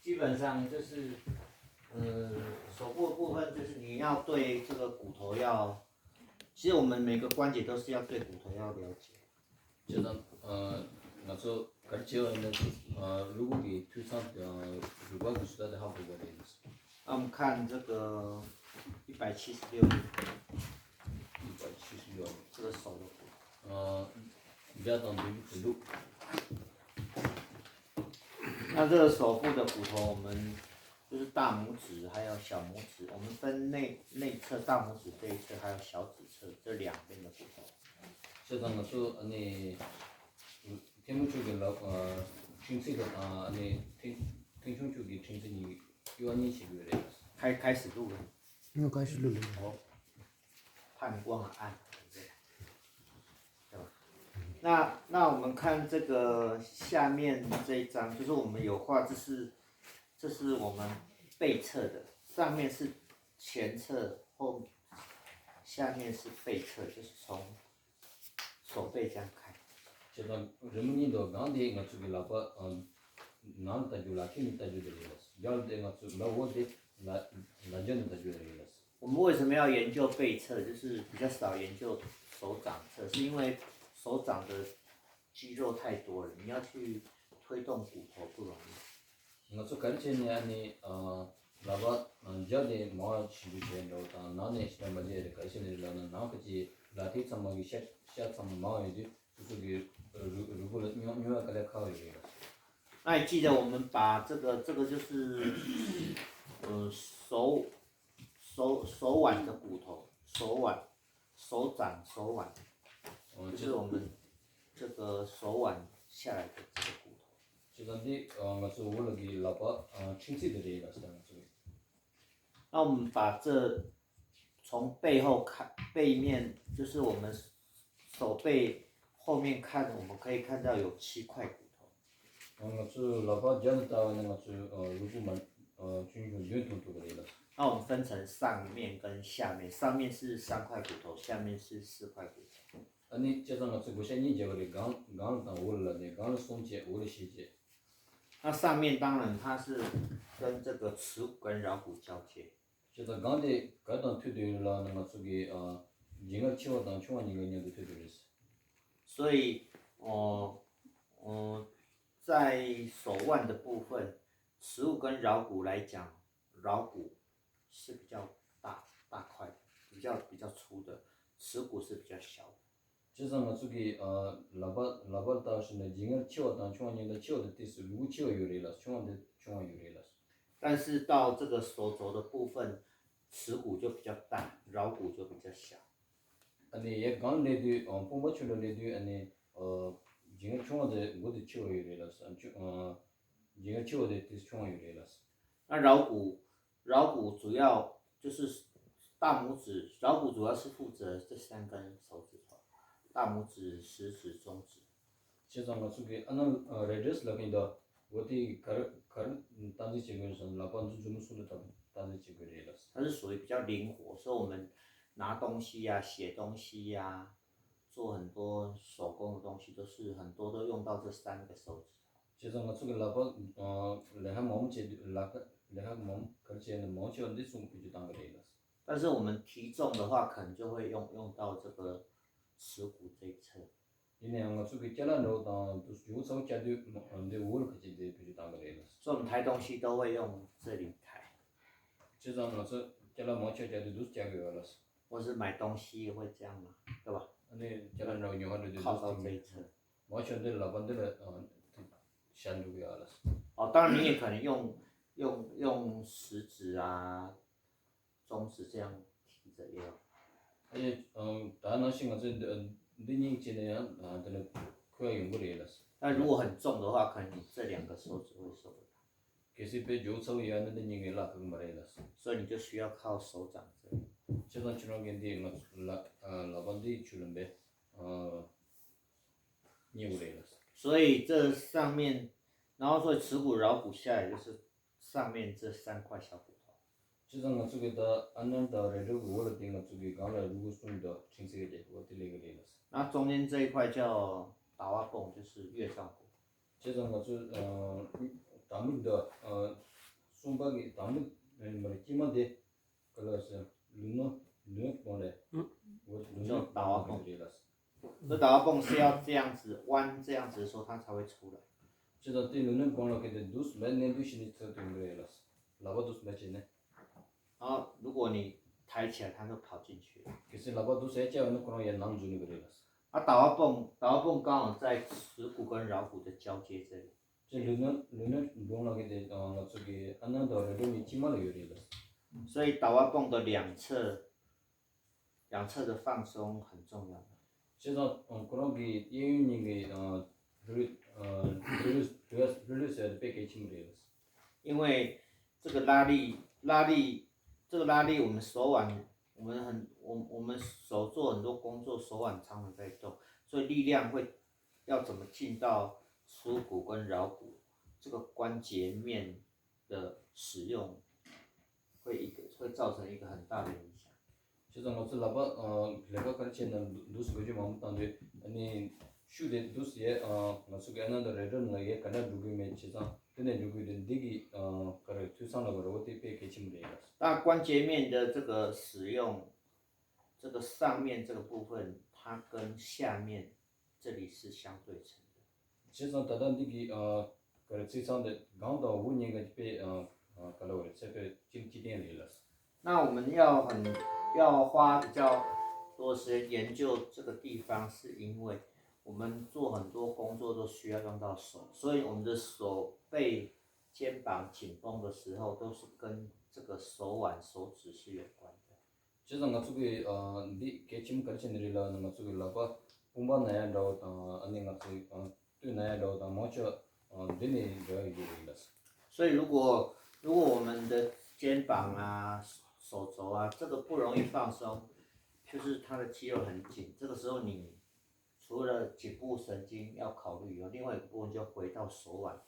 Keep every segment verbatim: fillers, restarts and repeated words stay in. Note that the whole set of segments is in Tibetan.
基本上就是，呃，手部的部分就是你要对这个骨头要，其实我们每个关节都是要对骨头要了解。 ཅེས་དང་། ང་ཚོ་ག་རེ་བྱེད་པ་ཡིན་ན། ལུས་པོ་གི་འཐུས་ཚང་དང་རུས་པ་གི་ཚོད་ལྟ་དེ་ཧ་གོ་དགོས་པ་རེད། 那我们看这个一百七十六，一百七十六。 这个手的部分。 བརྒྱ་དང་བདུན་ཅུ་དོན་དྲུག། 那这个手部的骨头，我们就是大拇指还有小拇指，我们分内内侧大拇指这一侧，还有小指侧这两边的骨头。 ཅེས་དང་། ང་ཚོ་ཨ་ནི་ཐལ་མོ་ཅུང་གི་ལག་ཨ་འཕྲེང་ཚིགས་དང་། ཨ་ནི་ཐལ་ཐལ་ཆུང་ཅུང་གི་འཕྲེང་ཚིགས་གཉིས་དབྱེ་བ་གཉིས་ཕྱེ་དགོས་རེད། 开开始录了。 没有开始录了。 哦，怕你忘了按。 对吧？那那我们看这个下面这一张，就是我们有画，这是这是我们背侧的，上面是前侧，后下面是背侧，就是从手背这样看。 ཅེས་དང་། རི་མོ་གཉིས་འདུག། སྒང་དེ་ང་ཚོ་གི་ལག་པ་ཨ་ནང་ལ་ལྟ་རྒྱུ། ལག་མཐིལ་ནས་ལྟ་རྒྱུ་དེ་རེད་ལ། རྒྱབ་ལ་དེ་ང་ཚོ་ལག་འོག་དེ་ལ་ལག་རྒྱབ་ནས་ལྟ་རྒྱུ་དེ་རེད་ལ། 我们为什么要研究背侧，就是比较少研究手掌侧，是因为手掌的肌肉太多了，你要去推动骨头不容易。 ང་ཚོ་ག་རེ་བྱས་ནས་ཨ་ནི་ལག་པ་རྒྱབ་ནས་མར་བྱེད་རྒྱུ་བྱས་འདྲ་བོ་དང་། ནང་ནས་ཞེ་དྲག་མ་བྱས་རེད། ག་རེ་བྱས་ནས་རེད་ལབ་ན། ནང་གི་ཅིག་ལག་མཐིལ་ཚང་མ་གི་ཤ་ཤ་ཚང་མ་མང་བ་ཡོད་དུས། སོ་སོ་གི་རུས་རུས་པ་ལ་སྨྱོ་སྨྱོ་བ་དཀའ་ལས་ཁག་ཡོད་རེད། 那你记得我们把这个这个就是，呃，手手手腕的骨头，手腕，手掌，手腕， ཅེས་དང་། 就是我们这个手腕下来的这个骨头。 ཅེས་དང་། འདི་ང་ཚོ་འོག་ལ་གི་ལག་པ་འཕྲེང་ཚིགས་དེ་རེད་ལ། ཟེར་ང་ཚོ་གི 那我们把这从背后看，背面就是我们手背后面看，我们可以看到有七块骨头。 ང་ཚོའི་ལག་པ་རྒྱབ་ནས་ལྟ་བ་ནི་ང་ཚོའི་རུས་པ་མ་ཆུང་ཆུང་བདུན་མཐོང་ཐུབ་པ་རེད་ལ། 那我们分成上面跟下面，上面是三块骨头，下面是四块骨头。 ཨ་ནི་ཅེས་དང་། ང་ཚོས་བགོ་བཤའ་གཉིས་བརྒྱབ་པ་རེད། སྒང་སྒང་ལ་དང་འོག་ལ་ལབ་ནས། སྒང་ལ་གསུམ་བྱས། འོག་ལ་བཞི་བྱས། 那上面当然它是跟这个耻骨跟桡骨交接。 ཅེས་དང་། སྒང་དེ་ག་དང་མཐུད་དེ་ཡོད་ལབ་ན། ང་ཚོ་གི་ཨ་སྦྱིན་སྔར་ཆེ་བ་དང་ཆུང་བ་གཉིས་ཀ་མཉམ་དུ་མཐུད་དེ་རེད། 所以，呃，呃，在手腕的部分，耻骨跟桡骨来讲，桡骨是比较大大块的，比较比较粗的，耻骨是比较小的。 ཅེས་དང་། ང་ཚོ་གི་ཨ་ལག་པ་ལག་པ་ལ་ལྟ་བ་ཞིག་ན། སྦྱིན་སྔར་ཆེ་བ་དང་ཆུང་བ་གཉིས་ཀ་ཆེ་བ་དེ་ཏོག་ཙམ་ལུ་གུ་ཆེ་བ་ཡོད་རེད་ལ། ཆུང་བ་དེ་ཆུང་བ་ཡོད་རེད་ལ། 但是到这个手肘的部分，耻骨就比较大，桡骨就比较小。 ཨ་ནི་ཡར་སྒང་སླེབས་དུས། ཨ་དཔུང་པ་ཆུང་དུ་སླེབས་དུས། ཨ་ནི་ཨ་སྦྱིན་སྔར་ཆུང་བ་དེ་མགོ་དེ་ཆེ་བ་ཡོད་རེད་ལ། ཨ་ཆུ་ཨ་སྦྱིན་སྔར་ཆེ་བ་དེ་ཏོག་ཙམ་ཆུང་བ་ཡོད་རེད་ལ། 那桡骨，桡骨主要就是大拇指，桡骨主要是负责这三根手指头，大拇指、食指、中指。 ཅེས་དང་། ང་ཚོ་གི་ཨ་ནི་རེ་ཌི་ཡས་ལབ་མཁན་འདུག། འོ་དེ་ག་རེ་ག་རེ་སྟངས་འཛིན་བྱེད་དགོས་རེད་ཟེར་ན། ལག་པ་འདི་མཛུབ་མོ་གསུམ་དུ་སྟངས་འཛིན་བྱེད་དགོས་རེད་ལ། 它是属于比较灵活，所以我们拿东西呀、写东西呀，做很多手工的东西，都是很多都用到这三个手指。 ཅེས་དང་། ང་ཚོ་གི་ལག་པ་ལས་ཀ་མང་པོ་བྱེད་དུས། ལག་པ་ལས་ཀ་མང་པོ་ག་རེ་བྱས་ན། མང་ཆེ་བ་འདི་གསུམ་བེད་སྤྱོད་བཏང་གི་རེད་ལ། 但是我们提重的话，可能就会用用到这个耻骨这一侧。 ཡིན་ན་ཡང་ང་ཚོ་གི་ཅ་ལག་འདྲ་བོ་དང་དུ་ཇོ་བོ་ཚ་བོ་བཀྱག་དུས་འདི་འོག་ལ་ཁ་ཅིག་འདི་བེད་སྤྱོད་བཏང་གི་རེད་ལ། 所以我们抬东西都会用这里抬。 ཅེས་དང་། ང་ཚོ་ཅ་ལག་མང་ཆེ་བ་བཀྱག་དུས་འདུག་བཀྱག་གི་ཡོད་ལ། 或是买东西会这样嘛，对吧？ ཨ་ནི་ཅ་ལག་འདྲ་བོ་ཉོ་ག་འགྲོ་དུས། 靠到这一侧。 མང་ཆེ་བ་འདི་ལག་པ་འདི་ལ་བཞག་འདུག་ཡོད་ལ། 哦，当然你也可能用用用食指啊，中指这样提着也有。 ཨ་ནི་ད་ནང་བཞིན་ང་ཚོས་འདི་འདི་གཉིས་བྱས་ན་ཡང་དེ་ལ་ཁོ་ཡང་ཡོང་གི་རེད་ལ། 那如果很重的话，可能你这两个手指会受不了。 གལ་སྲིད་དཔེ་ཇོ་བོ་ཚ་བོ་ཡོད་ན་འདི་གཉིས་ཀྱིས་བརླག་ཐུབ་ཀྱི་མ་རེད་ལ། 所以你就需要靠手掌这里。 ཅེས་དང་། ཁྱེད་རང་གིས་འདི་ང་ཚོ་ལག་ལག་པ་འདི་ཆུ་ལ་འབད་མཉེ་དགོས་རེད་ལ། 所以这上面，然后所以耻骨、桡骨下来就是上面这三块小骨头。 ཅེས་དང་། ང་ཚོ་གི་ད་ཨ་ནན་དང་རེ་ཌི་ཡས་འོག་ལ་དེ་ང་ཚོ་གི་སྒང་ལ་རུས་ཁུག་གསུམ་དང་འཕྲེང་ཚིགས་དེ་འོ་དེ་ལས་ཀྱི་རེད་ལ། 那中间这一块叫大腕弓，就是月上股。 ཅེས་དང་། ང་ཚོ་ཨ་ད་ དང་པོ་འདི་ཨ་གསུམ་པ་གི་དང་པོ་ཨ་མ་རེད། དཀྱིལ་མ་འདི་ག་ལ་ཟེར། ལུས་ནོར་ལུས་ནོར་གྱི་སྒང་ལས། ལུས་ནོར་གྱི་སྒང་ལས་རེད་ལ། 那打到洞是要这样子弯，这样子的时候它才会出来。 བྱས་ཙང་དེ་ལུས་ནོར་གྱི་སྒང་ལ་གལ་ཏེ་འདུག་སེ་མར་མནན་པའི་ཤུལ་ནས་ཚུར་ཐོན་གྱི་རེད་ལ། ལག་པ་འདུག་སེ་མར་བྱས་ནས། 啊，如果你抬起来，它就跑进去了。 གལ་སྲིད་ལག་པ་འདུག་སེ་བྱས་པ་ཡིན་ན་ཁོ་རང་ཡར་ནང་འཛུལ་ནས་ཀྱི་རེད་ལ། 啊，打到洞，打到洞刚好在耻骨跟桡骨的交接这里。 ཅེས་ལུས་ནོར་ལུས་ནོར་གྱི་སྒང་ལ་གལ་ཏེ་ང་ཚོ་གི་ཨ་སྣ་དང་རལ་གྲི་གཉིས་དཀྱིལ་མ་ལ་ཡོད་རེད་ལ། 所以打到洞的两侧，两侧的放松很重要。 བྱས་ཙང་ཁོ་རང་གི་གཡས་གཡོན་གཉིས་ཀྱི་ལྷོད་ལྷོད་ལྷོད་ལྷོད་ཟེར་དེ་དཔེ་གལ་ཆེན་པོ་རེད། 因为这个拉力，拉力，这个拉力，我们手腕，我们很，我我们手做很多工作，手腕常常在动，所以力量会要怎么进到耻骨跟桡骨这个关节面的使用，会一个会造成一个很大的影响。 བྱས་ཙང་ང་ཚོ་ལག་པ་ཨ་ལས་ཀ་ག་རེ་བྱས་ན་འདུག་སེ་འགུལ་སྐྱོད་མང་པོ་བཏང་དུས་ཨ་ནི་ཤུགས་དེ་འདུག་སེ་ཡས་ཨ་ང་ཚོ་གི་ཨ་སྣ་དང་རལ་གྲི་ནང་ལ་ཡས་ག་འདྲ་འགྲོ་གི་མེད། བྱས་ཙང་དེ་ནས་འགྲོ་གི་དེ་འདི་གི་ཨ་ག་རེ་འཐུས་ཚང་ལ་ག་རེ་འོ་དེ་དཔེ་གལ་ཆེན་པོ་རེད་ལ། 那关节面的这个使用，这个上面这个部分，它跟下面这里是相对称的。 བྱས་ཙང་ད་ལྟ་འདི་གི་ཨ་ག་རེ་ཚིགས་མཚམས་དེ་སྒང་དང་འོག་གཉིས་ཀ་དཔེ་ཨ་ཨ་ག་ལ་བ་རེད། ཚད་དཔེ་གཅིག་གཅིག་མཐུན་རེད་ལ། 那我们要很要花比较多时间研究这个地方，是因为我们做很多工作都需要用到手，所以我们的手背、肩膀紧绷的时候，都是跟这个手腕、手指是有关的。 བྱས་ཙང་ང་ཚོ་གི་ཨ་འདི་གལ་ཆེན་པོ་ག་རེ་བྱས་ནས་རེད་ལབ་ན། ང་ཚོ་གི་ལག་པ་དཔུང་པ་ན་ཡ་འདྲ་བོ་དང་ཨ་ནི་ང་ཚོ་ཨ་སྟོད་ན་ཡ་འདྲ་བོ་དང་མང་ཆེ་བ་ཨ་འདི་ནས་འབྲེལ་བ་ཡོད་ཀྱི་རེད་ལ། 所以如果如果我们的肩膀啊、手肘啊，这个不容易放松，就是它的肌肉很紧，这个时候你除了颈部神经要考虑以外，另外一个部分就回到手腕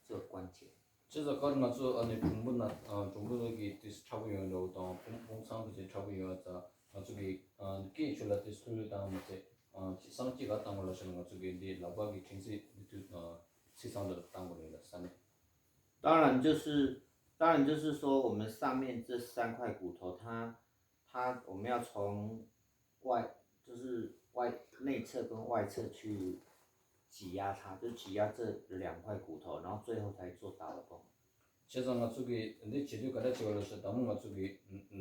这个关节。 བྱས་ཙང་ག་རེ་ང་ཚོ་ཨ་ནི་གྲུམ་བུ་ན་ཨ་གྲུམ་བུ་གི་དེ་མཁྲེགས་པོ་ཡོད་འདྲ་བོ་དང་དཔུང་དཔུང་ཚང་གི་དེ་མཁྲེགས་པོ་ཡོད་ཙང་ང་ཚོ་གི་ཨ་སྐེ་ཕྱོགས་ལ་དེ་སུ་ལུ་བཏང་མ་ཚད་ཨ་ཅི་སང་ཅི་ག་བཏང་དགོས་ལབ་ཤེ་ན། ང་ཚོ་གི་འདི་ལག་པ་གི་མཁྲེགས་སེ་འདི་དུས་ཨ་ཚིགས་མཚམས་དེ་ལ་བཏང་དགོས་རེད་ལ་ས་ནས། 当然就是，当然就是说，我们上面这三块骨头它，它，我们要从外，就是外，内侧跟外侧去挤压它，就挤压这两块骨头，然后最后才做打耳洞。 བྱས་ཙང་ང་ཚོ་གི་འདི་བྱེད་དུས་ག་འདྲ་བྱེད་པ་ལབ་ཤེ་ན། དང་པོ་ང་ཚོ་གི་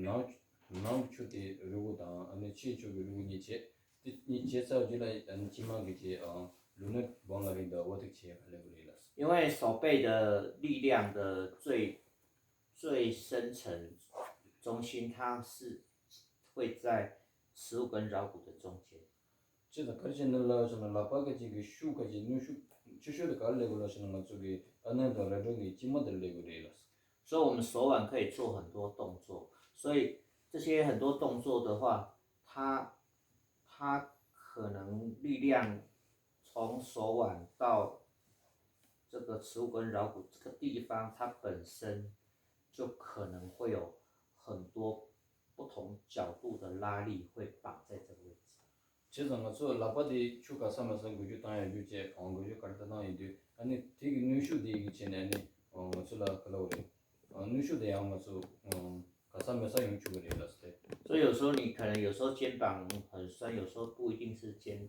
ནང་ནང་ཕྱོགས་དེ་རུས་ཁུག་དང་ཨ་ནི་ཕྱི་ཕྱོགས་ཀྱི་རུས་ཁུག་གཉིས་བྱས། དེ་གཉིས་བྱས་ཚར་རྗེས་ལ་ཨ་ནི་དཀྱིལ་མ་གི་བྱས་ཨ་ལུས་ནོར་སྒང་ལ་རིང་དང་འོ་དེ་བྱས་ག་ལེ་གི་རེད་ལ། 因为手背的力量的最最深层中心，它是会在耻骨跟桡骨的中间。 བྱས་ཙང་ག་རེ་བྱས་ནས་ལབ་ཤེ་ན། ལག་པ་གི་ཅིག་གི་ཤུགས་ག་ཅིག་གནོན་ཤུགས་ཆེ་ཤོས་དེ་ག་རེ་སླེབས་ཀྱི་ལབ་ཤེ་ན། ང་ཚོ་གི་ཨ་སྣ་དང་རལ་གྲི་གི་དཀྱིལ་མ་དེར་སླེབས་ཀྱི་རེད་ལ། 所以我们手腕可以做很多动作，所以这些很多动作的话，它它可能力量从手腕到这个耻骨跟桡骨这个地方，它本身就可能会有很多不同角度的拉力会绑在这个位置。 བྱས་ཙང་ང་ཚོ་ལག་པ་དེ་ཆུ་ག་ས་མ་ས་འགུལ་སྐྱོད་བཏང་ཡ་རྒྱུ་བྱས་འགུལ་སྐྱོད་ག་རེ་ད་བཏང་ཡིན་དུས་ཨ་ནི་དེ་གི་གནོན་ཤུགས་དེ་གི་བྱས་ནས་ཨ་ནི་ང་ཚོ་ལ་ག་ལབ་དགོས་རེད། གནོན་ཤུགས་དེ་ཡང་ང་ཚོ་ག་ས་མ་ས་ཡོང་ཆོག་གི་རེད་ལ་ཟེར། 所以有时候你可能有时候肩膀很酸，有时候不一定是肩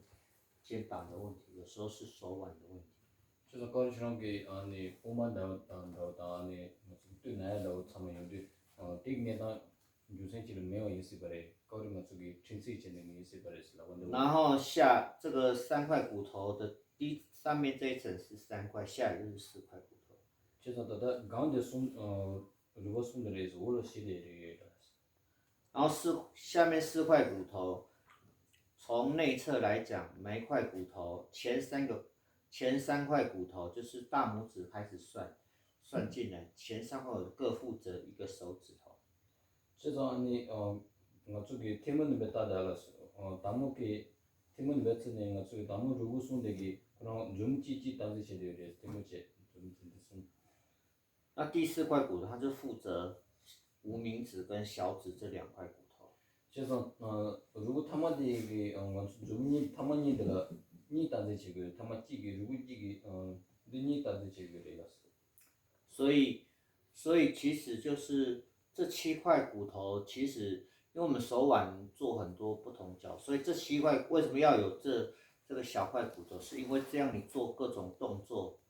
肩膀的问题，有时候是手腕的问题。 བྱས་ཙང་ག་རེ་ཁྱེད་རང་གི་ཨ་ནི་དཔུང་པ་འདྲ་བོ་དང་འདྲ་བོ་དང་ཨ་ནི་ང་ཚོ་སྟོད་ན་ཡ་འདྲ་བོ་ཚང་མ་ཡོང་དུས་དེ་གི་གནས་སྟངས་རྒྱུ་མཚན་ཅིག་ལ་མེད་པ་ཡིན་སྲིད་པ་རེད། ག་རེ་ང་ཚོ་གི་མཁྲེགས་སེ་བྱས་ནས་ཡིན་སྲིད་པ་རེད་ཟེར་ལབ་པ་འདུག 然后下这个三块骨头的第上面这一层是三块，下一个是四块骨头。 བྱས་ཙང་ད་ལྟ་སྒང་དེ་གསུམ་རུས་པ་གསུམ་དེ་རེད་ཟེར། འོག་ལ་བཞི་དེ་རེད་ཡོད་ད། 然后四下面四块骨头，从内侧来讲，每一块骨头前三个前三块骨头就是大拇指开始算算进来，前三块骨头各负责一个手指头。 བྱས་ཙང་ཨ་ནི་ང་ཚོ་གི་ཐལ་མོ་ནས་འབད་ལྟ་ད་ལ་སོ་དང་མོ་གི་ཐལ་མོ་ནས་འབད་ཚེ་ནས་ང་ཚོ་གི་དང་མོ་རུས་ཁུག་གསུམ་དེ་གི་ཁོ་རང་འཛུམ་གཅིག་གཅིག་བཏང་རྩིས་བྱས་ཏེ་ཡོད་རེད། ཐལ་མོ་བྱས་འཛུམ་དེ་འདི་གསུམ། 那第四块骨头，它就负责无名指跟小指这两块骨头。 བྱས་ཙང་རུས་ཁུག་ཐ་མ་དེ་གི་ང་ཚོ་མཛུབ་གཉིས་ཐ་མ་གཉིས་དེ་ལ་གཉིས་བཏང་རྩིས་བྱེད་དགོས། ཐ་མ་གཅིག་གི་རུས་ཁུག་གཅིག་གི་འདི་གཉིས་བཏང་རྩིས་བྱེད་དགོས་རེད་ལ། 所以，所以其实就是这七块骨头，其实因为我们手腕做很多不同角，所以这七块为什么要有这这个小块骨头？是因为这样你做各种动作，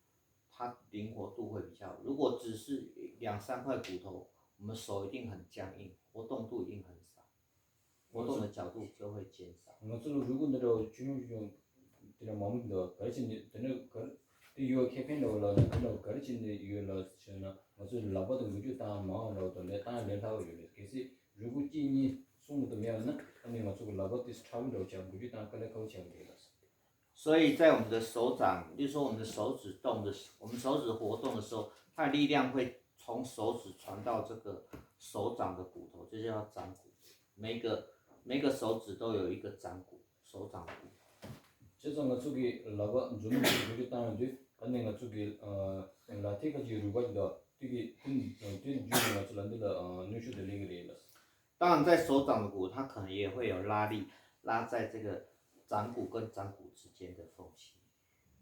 它灵活度会比较。如果只是两三块骨头，我们手一定很僵硬，活动度一定很少，活动的角度就会减少。 ང་ཚོ་ལ་རུས་ཁུག་འདི་འདྲ་བ་ཆུང་ཆུང་ཆུང་དེ་འདྲ་མང་པོ་འདུག་ག་རེ་བྱས་ནས་དེ་འདྲ་ག་རེ་དེ་ཡོད་ཁེ་ཕན་འདྲ་བ་ལ་དེ་འདྲ་ག་རེ་བྱས་ནས་ཡོད་ལ་ཟེར་ན། ང་ཚོའི་ལག་པ་དང་འགུལ་སྐྱོད་བཏང་མང་བ་འདྲ་བ་དང་ལས་བཏང་ལས་སླ་བ་ཡོད་རེད། གལ་སྲིད་རུས་ཁུག་གཅིག་གཉིས་གསུམ་དུ་མེད་པ་ན་ཨ་ནི་ང་ཚོ་གི་ལག་པ་དེ་ཁྲ་བོ་འདྲ་བ་ཆགས། འགུལ་སྐྱོད་བཏང་དཀའ་ལས་ཁག་པོ་ཆགས་ཀྱི་རེད་ལ། 所以在我们的手掌，例如说我们的手指动的时，我们手指活动的时候，它的力量会从手指传到这个手掌的骨头，这就叫掌骨。每个每个手指都有一个掌骨，手掌骨。 བྱས་ཙང་ང་ཚོ་གི་ལག་པ་མཛུབ་མོ་འགུལ་སྐྱོད་བཏང་ཡོང་དུས་ཨ་ནི་ང་ཚོ་གི་ལག་མཐིལ་ཁ་ཅིག་རུས་པ་ཅིག་འདུག་དེ་གི་དེ་དེ་བརྒྱུད་ནས་ང་ཚོ་ལ་འདི་ལ་གནོན་ཤུགས་དེ་སླེབས་ཀྱི་རེད་ལ། 当然，在手掌的骨，它可能也会有拉力，拉在这个掌骨跟掌骨之间的缝隙。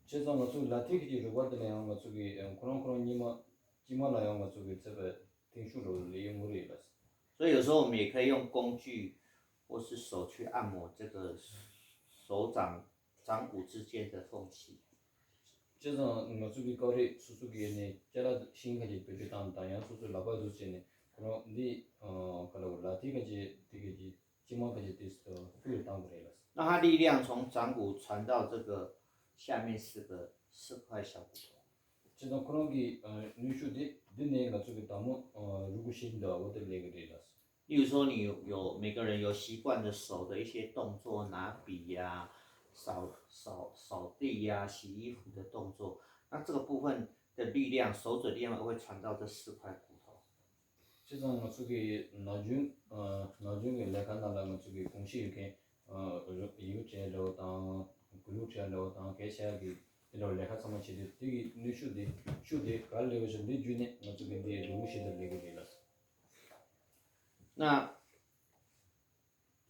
བྱས་ཙང་ང་ཚོ་ལག་མཐིལ་གྱི་རུས་པ་དེ་ལ་ཡང་ང་ཚོ་གི་ཁོ་རང་ཁོ་རང་གཉིས་མ་དཀྱིལ་མ་ལ་ཡང་ང་ཚོ་གི་ཚད་པའི་ཐེངས་ཤུགས་རོ་ལས་ཡོང་གི་རེད་ལ། 所以有时候我们也可以用工具或是手去按摩这个手掌掌骨之间的缝隙。 བྱས་ཙང་ང་ཚོ་གི་སྐབས་རེ་སོ་སོ་གི་ནས་ཅ་ལག་ཤིང་ཁ་ཅིག་བེད་སྤྱོད་བཏང་དང་ཡང་སོ་སོའི་ལག་པ་འདུག་བྱས་ནས་ཁོ་རང་འདི་ག་ལ་བ་ལག་མཐིལ་ཁ་ཅིག་དེ་ག་ཅིག་དཀྱིལ་མ་ཁ་ཅིག་དེ་ཕུལ་བཏང་དགོས་རེད་ལ། 那它力量从掌骨传到这个下面四个四块小骨头。 བྱས་ཙང་ཁོ་རང་གི་ནུས་ཤུགས་དེ་འདི་ནས་ང་ཚོ་གི་དང་མོ་རུས་ཁུག་ཤེས་འདུག་འོ་དེ་ལས་ཀྱི་རེད་ལ། 例如说，你有有每个人有习惯的手的一些动作，拿笔呀、扫扫扫地呀、洗衣服的动作，那这个部分的力量，手指力量会传到这四块骨头。 བྱས་ཙང་ང་ཚོ་གི་ན་གཞོན་ན་གཞོན་གྱི་ལས་ཀ་ནང་ལ་ང་ཚོ་གི་གོམས་གཤིས་ཡོད་མཁན་ཡིག་བྲལ་འདྲ་བོ་དང་གུ་ལུག་བྲལ་འདྲ་བོ་དང་སྐད་ཆ་གི་དེ་འདྲ་བོ་ལས་ཀ་ཚང་མ་བྱེད་དུས་དེ་གི་ནུས་ཤུགས་དེ་ཤུགས་དེ་ག་ལེ་བ་ཞིག་འདི་བརྒྱུད་ནས་ང་ཚོ་གི་འདི་རུས་ཁུག་ཤེས་འདུག་ལས་ཀྱི་རེད་ལ། 那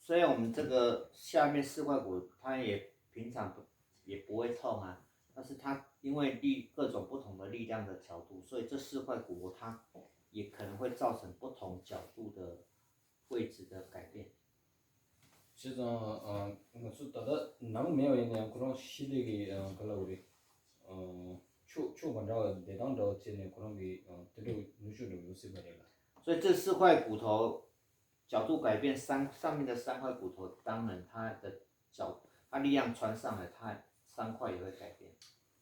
虽然我们这个下面四块骨它也平常不也不会痛啊，但是它因为力各种不同的力量的角度，所以这四块骨头它也可能会造成不同角度的位置的改变。 བྱས་ཙང་ང་ཚོ་ད་ལྟ་ནང་མེད་པ་ཡིན་ན་ཡང་ཁོ་རང་ཤི་ལེ་གི་ག་ལ་བ་རེད། ཕྱོགས་ཕྱོགས་མ་འདྲ་བ་བདེ་ཐང་འདྲ་བ་བྱས་ནས་ཁོ་རང་གི་དེ་འདྲ་ནུས་ཤུགས་འདྲ་ཡོད་སྲིད་པ་རེད་ལ། 所以这四块骨头角度改变，三上面的三块骨头，当然它的角，它力量传上来，它三块也会改变。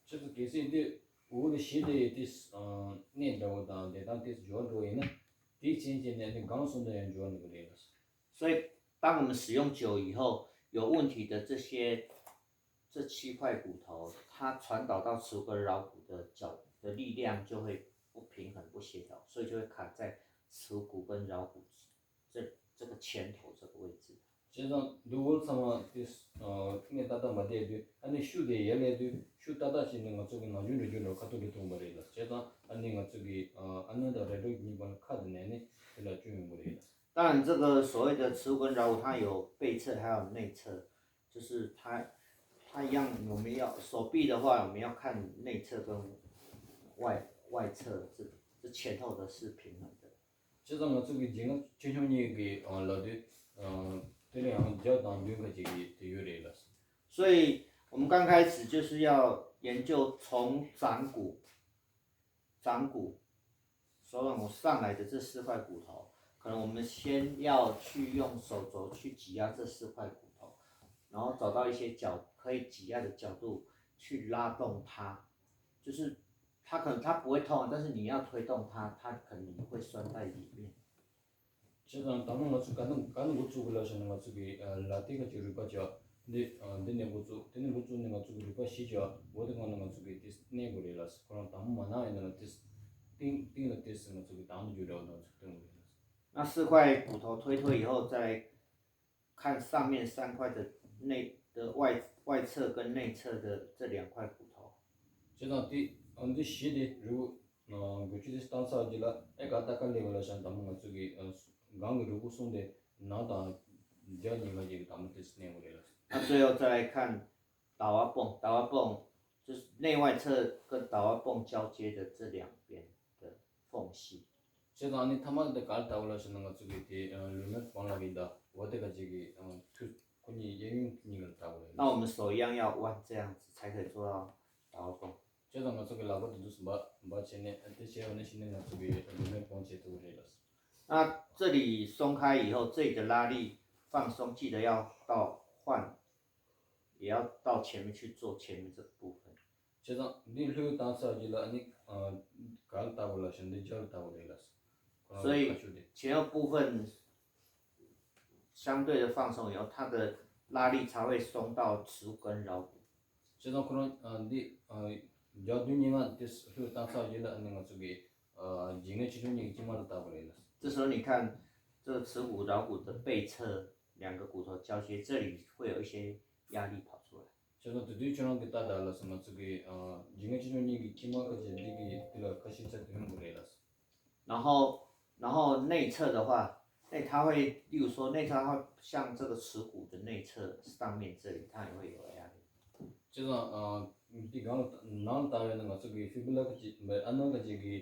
ཆུ་ཚོད་གལ་སྲིད་འདི་འོག་ནས་བཞི་དེ་དེ་གནས་འདྲ་བོ་དང་དེ་དང་དེ་འབྱོར་འགྲོ་ཡིན་ན་དེའི་རྐྱེན་བྱས་ནས་ནི་གང་སོང་དུ་ཡང་འབྱོར་འགྲོ་གི་རེད་ལ། 所以，当我们使用久以后，有问题的这些这七块骨头，它传导到耻骨跟桡骨的角的力量就会不平衡、不协调，所以就会卡在耻骨跟桡骨这这个前头这个位置。 བྱས་ཙང་འདི་འོ་ཚང་མ་དེ་ཨ་ནི་ཏག་ཏག་མ་བསྡད་དུས་ཨ་ནི་ཤུ་དེ་ཡར་སླེབས་དུས་ཤུ་ཏག་ཏག་བྱས་ནས་ང་ཚོ་གི་ནང་རྒྱུན་རེ་རྒྱུན་རེ་ཁ་ཐུག་ལ་ཐུག་པ་རེད་ལ། བྱས་ཙང་ཨ་ནི་ང་ཚོ་གི་ཨ་ནི་དང་རེ་ཌོ་གཉིས་པ་ལ་ཁ་དེ་ནས་ནི་དེ་ལ་བཅུག་ཡོང་གི་རེད་ལ། 当然，这个所谓的耻骨跟桡骨，它有背侧还有内侧，就是它我们要手臂的话，我们要看内侧跟外外侧这这前后的是平衡的。 བྱས་ཙང་ང་ཚོ་གི་རྗེས་ང་ཆེ་ཆུང་གཉིས་ཀྱི་ལ་དུས་དེ་ལ་ཡང་བརྒྱ་དང་བདུན་ཁ་ཅིག་གི་དེ་ཡོད་རེད་ལ། 所以我们刚开始就是要研究从掌骨，掌骨，手掌骨上来的这四块骨头，可能我们先要去用手肘去挤压这四块骨头，然后找到一些角可以挤压的角度去拉动它，就是它可能它不会痛，但是你要推动它，它可能会酸在里面。 བྱས་ཙང་དང་པོ་ང་ཚོ་ག་ནས་ག་ནས་འགོ་བཙུགས་དགོས་ལབ་ཤེ་ན་ང་ཚོ་གི་ལག་མཐིལ་ཁ་ཅིག་རུས་པ་བྱས་འདི་འདི་ནས་འགོ་བཙུགས། དེ་ནས་འགོ་བཙུགས་ནས་ང་ཚོ་གི་རུས་པ་བཞི་བྱས་འོ་དེ་སྔོན་ལ་ང་ཚོ་གི་དེ་མནན་དགོས་རེད་ལ། ཁོ་རང་དང་པོ་མ་ན་ཡིན་ན་ལ་དེ་སྟེང་སྟེང་ལ་དེ་ང་ཚོ་གི་དང་པོ་རྒྱུ་འདྲ་བ་ང་ཚོ་སྟོན་དགོས་རེད་ལ། 那四块骨头推推以后，再来看上面三块的内的外外侧跟内侧的这两块骨头。 བྱས་ཙང་དེ་ཨ་འདི་བཞི་དེ་རུས་འགུལ་སྐྱོད་དེ་བཏང་ཚར་རྗེས་ལ་ཨེ་ག་ད་ག་ལེ་བ་ལ་ཤང་དང་པོ་ང་ཚོ་གི་སྒང་གི་རུས་ཁུག་གསུམ་དེ་ནང་དང་རྒྱབ་གཉིས་ཀ་གཅིག་གི་དང་པོ་དེ་མནན་དགོས་རེད་ལ། 那最后再来看打滑蹦，打滑蹦就是内外侧跟打滑蹦交接的这两边的缝隙。 བྱས་ཙང་ཨ་ནི་ཐ་མ་དེ་ག་རེ་ལྟ་བུ་ལབ་ཟེར་ན། ང་ཚོ་གི་དེ་ལུས་མེད་པང་ལ་གི་ད་འོ་དེ་ག་ཅིག་གི་ཐུ་ཁོ་གཉིས་གཡས་གཡོན་གཉིས་ཀ་ལ་ལྟ་བུ་རེད། 那我们手一样要弯，这样子才可以做到倒弓。 བྱས་ཙང་ང་ཚོ་གི་ལག་པ་དེ་ཚོ་འབག་འབག་བྱས་ནས་དེ་བྱས་པ་ནས་གཞི་ནས་ང་ཚོ་གི་ལུས་མེད་པང་བྱེད་ཐུབ་ཀྱི་རེད་ལགས། 那这里松开以后，这里的拉力放松，记得要到换，也要到前面去做前面这个部分。 བྱས་ཙང་འདི་ལྷོད་བཏང་ཚར་རྗེས་ལ་ཨ་ནི་ག་རེ་ལྟ་བུ་ལབ་ཟེར་ན་འདི་རྒྱབ་ལ་ལྟ་བུ་རེད་ལགས། 所以前后部分相对的放松以后，它的拉力才会松到耻骨跟桡骨。 བྱས་ཙང་ཁོ་རང་འདི་རྒྱབ་མདུན་གཉིས་ཀ་དེ་ལྷོད་བཏང་ཚར་རྗེས་ལ་ཨ་ནི་ང་ཚོ་གི་ལྗིད་སྙིང་ཆེ་ཆུང་གཉིས་ཀྱི་དཀྱིལ་མ་ལ་ལྟ་བུ་རེད་ལགས། 这时候你看，这个耻骨、桡骨的背侧两个骨头交接，这里会有一些压力跑出来。 བྱས་ཙང་དེ་དུས་ཁྱོད་རང་གི་ལྟ་ད་ལགས་སོ། ང་ཚོ་གི་ལྗིད་སྙིང་ཆེ་ཆུང་གཉིས་ཀྱི་དཀྱིལ་མ་ཁ་ཅིག་འདི་གི་དེ་ལ་ཁ་ཤས་ཚད་དུ་ཡོང་གི་རེད་ལགས། 然后，然后内侧的话，那它会，例如说内侧，它会像这个耻骨的内侧上面这里，它也会有压力。 བྱས་ཙང་འདི་གང་ལ་ནང་ལ་ལྟ་བས་ན་ང་ཚོ་གི་ཕི་བུ་ལ་ཁ་ཅིག་ཨ་ནི་ཁ་ཅིག་གི་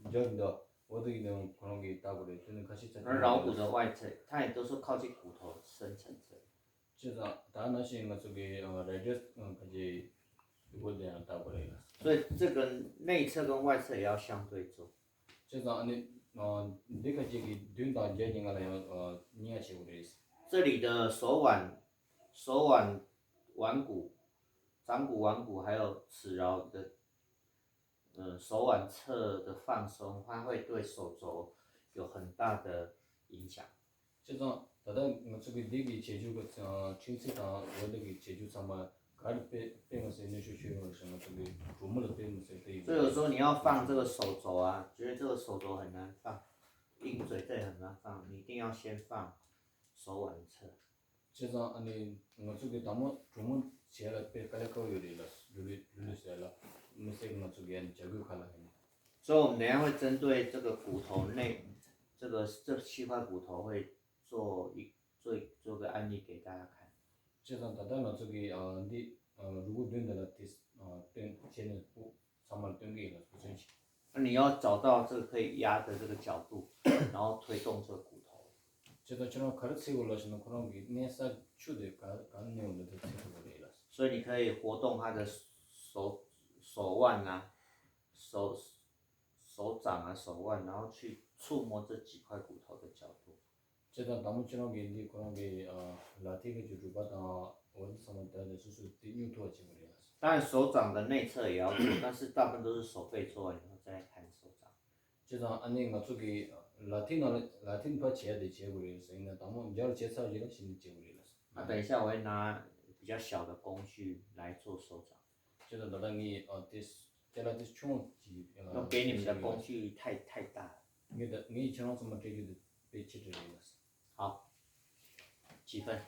རྒྱབ་འདི་འོ་དེ་གི་ནང་ཁོ་རང་གི་ལྟ་བུ་རེད། དེ་ནི་ཁ་ཤས་ཚད་དུ་然后桡骨的外侧，它也都是靠近骨头深层这里。 བྱས་ཙང་ད་ནང་བཞིན་ང་ཚོ་གི་རེ་ཌི་ཡས་ཁ་ཅིག་ཕི་བུ་དེ་ཡང་ལྟ་བུ་རེད་ལགས། 所以这个内侧跟外侧也要相对做。 བྱས་ཙང་ཨ་ནི་འདི་ཁ་ཅིག་གི་མདུན་དང་རྒྱབ་གཉིས་ཀ་ལ་ཡང་གཉིས་ཀ་བྱེད་དགོས་རེད། 这里的手腕、手腕、腕骨、掌骨腕骨，还有齿桡的，嗯，手腕侧的放松，它会对手肘有很大的影响。 བྱས་ཙང་ད་ལྟ་ང་ཚོ་གི་འདི་གི་བྱེད་རྒྱུ་གི་འཕྲེང་རྩལ་དང་འོ་འདི་གི་བྱེད་རྒྱུ་ཚང་མ་ག་རེ་དཔེ་དཔེ་མི་སྲིད་གནོན་ཤུགས་ཆེ་ཡོང་རེད་ཟེར་ན། ང་ཚོ་གི་གྲོགས་མོ་ལ་དཔེ་མི་སྲིད་དཔེ་ཡོད། 所以有时候你要放这个手肘啊，觉得这个手肘很难放，鹰嘴这里很难放，你一定要先放手腕侧。 བྱས་ཙང་ཨ་ནི་ང་ཚོ་གི་དང་པོ་གྲོགས་མོ་བྱེད་ལ་དཔེ་དཀའ་ལས་ཁག་པོ་ཡོད་རེད་ལགས། ལུས་ལུས་ལུས་ཟེར་ལ་མི་སྲིད་གི་ང་ཚོ་གི་ཨ་ནི་བྱ་རྒོད་ཁ་ལ་ཨ་ནི། 所以我们等一下会针对这个骨头内，这个这七块骨头会做一做个案例给大家看。 བྱས་ཙང་ད་ལྟ་ང་ཚོ་གི་འདི་རུས་ཁོག་མདུན་འདི་ལ་དེ་སྟོན་བྱས་ནས་ཚང་མར་སྟོན་གི་ཡིན་ལགས། སྐུ་མཁྱེན་ཆེ། 那你要找到这个可以压的这个角度，然后推动这个骨头。 བྱས་ཙང་ཁྱོད་རང་ག་རེ་འཚོལ་དགོས་ལབ་ཟེར་ན། ཁོ་རང་གི་གནས་ས་ཆུ་དེ་ག་ག་ནས་ཡོང་འདི་དེ་འཚོལ་དགོས་རེད་ལགས། 所以你可以活动他的手手腕啊，手手掌啊，手腕，然后去触摸这几块骨头的角度。 བྱས་ཙང་དང་པོ་ཁྱོད་རང་གིས་འདི་ཁོ་རང་གི་ལག་མཐིལ་གྱི་རུས་པ་དང་འོ་འདི་ཚང་མ་དེ་ནས་སོ་སོ་དེ་སྙོམས་ཐུབ་པ་བྱེད་དགོས་རེད། 当然手掌的内侧也要做，但是大部分都是手背做完以后再看手掌。 བྱས་ཙང་ཨ་ནི་ང་ཚོ་གི་ལག་མཐིལ་ནང་ལ་ལག་མཐིལ་ཕར་བྱས་ཏེ་བྱེད་དགོས་རེད་ཟེར་ན། དང་པོ་རྒྱབ་ལ་བྱས་ཚར་རྗེས་ལ་གཞི་ནས་བྱེད་དགོས་རེད་ལགས། 那等一下我会拿比较小的工具来做手掌。 བྱས་ཙང་ད་ལྟ་ངས་དེ་ཅ་ལག་དེ་ཆུང་ངུ་ཅིག 我给你们的工具太太大了。 ངས་ད་ངས་ཁྱེད་རང་ཚང་མ་སྤྲད་རྒྱུ་དེ་དཔེ་ཆེ་དྲགས་རེད་ལགས། 好，几分？